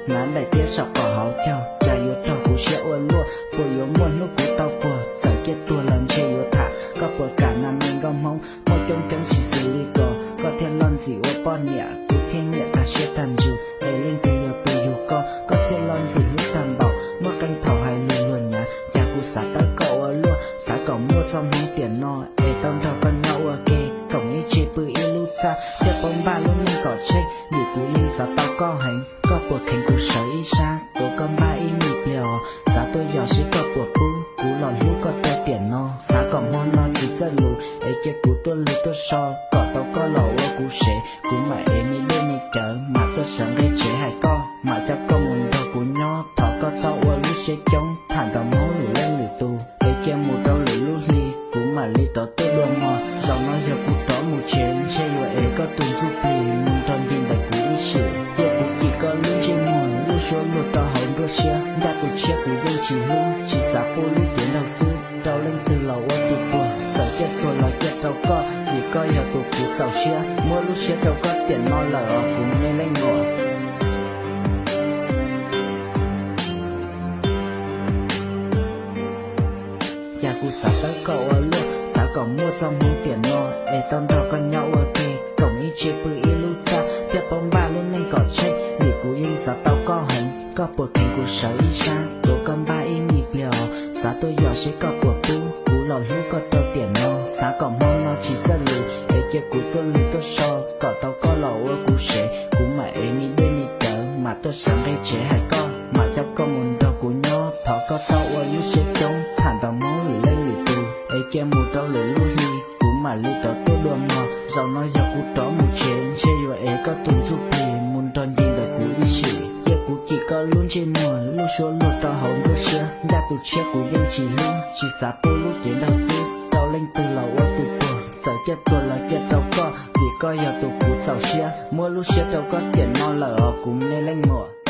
Hnav daim tiab saum qhov hauv caug, cas yuav raug kuv siab ua luaj. Puas yuav muaj hnub kuv tau puag, txawm ciaj tuag los ntshe yuav tham. Koj puas kam nas me nkauj Hmoob, muaj coob coob tsis xws li ko. Koj thiaj loj ntxim ua poj niam, kuv thiaj nyiam tag siab tag ntsws. Es leej twg yog tus yug koj, koj thiaj loj ntxim hlub tag npaum. Muaj qee thaum hais lus luag nyav, cas kuv xav tawb koj ua luaj. Xav kom muaj txoj hmoov tiam no, es tau nrog koj nyob ua ke, koom ib tse pw ib lub txaj, thiaj paub npaj lub neej kom tsheej. Vim kuv yeej xav tau koj heev, koj puas kheev kuv sawv ib sab, tuav koj npaj ib me pliag os. Xav tuaj yos seb koj puas pub, kuv los hlub koj rau tiam no. Xav kom hmo no tsis txawj lus, es cia kuv tuaj lug tuaj so, kom tau koj los ua kuv sev. Kuv mam ev me dej me cawv, mam tuaj sawv nqe tsev hais koj, mam coj koj mus nrog kuv nyob. Thov koj txhob ua lub siab coob, tham nrog Hmoob lwm leej lwm tus, es cia mus rau lwm lub hli, kuv mam li rov tuaj dua mog. Zaum no yog kuv rov mus tsev, ntshe yuav ev koj tus ntsuj plig mus nrog ncig ntawm kuv ib sim. Cia kuv cim koj lub ntsej muag, lub suab luag rau hauv nruab siab, ncaj tus tshiab kuv yeej tsis hlub, tsis xav pub lub cev nraug xwb rau leej twg los ua tus puag. Txawm ciaj tuag los ciaj rau koj, vim koj yog tus kuv txaus siab. Muab lub siab rau koj tiam no lawm os kuv me leej muam. Cas kuv xav tawb koj ua luaj, xav kom muaj txoj hmoov tiam no, es tau nrog koj nyob ua ke, koom ib tse pw ib lub txaj, thiaj paub npaj lub neej kom tsheej. Vim kuv yeej xav tau koj heev, koj puas kheev kuv sawv ib sab, tuav koj npaj ib me pliag os. Xav tuaj yos seb koj puas pub, kuv los hlub koj rau tiam no. Xav kom hmo no tsis txawj lus, es cia kuv tuaj lug tuaj so, kom tau koj los ua kuv sev. Kuv mam ev me dej me cawv, mam tuaj sawv nqe tsev hais koj, mam coj koj mus nrog kuv nyob. Thov koj txhob ua lub siab coob, tham nrog Hmoob lwm leej lwm tus, es cia mus rau lwm lub hli, kuv mam li rov tuaj dua mog. Zaum no yog kuv rov mus tsev, ntshe yuav ev koj tus ntsuj plig mus nrog ncig ntawm kuv ib sim. Cia kuv cim koj lub ntsej muag, lub suab luag rau hauv nruab siab, ncaj tus tshiab kuv yeej tsis hlub, tsis xav pub lub cev nraug xwb rau leej twg los ua tus puag. Txawm ciaj tuag los ciaj rau koj, vim koj yog tus kuv txaus siab. Muab lub siab rau koj tiam no lawm os kuv me leej muam.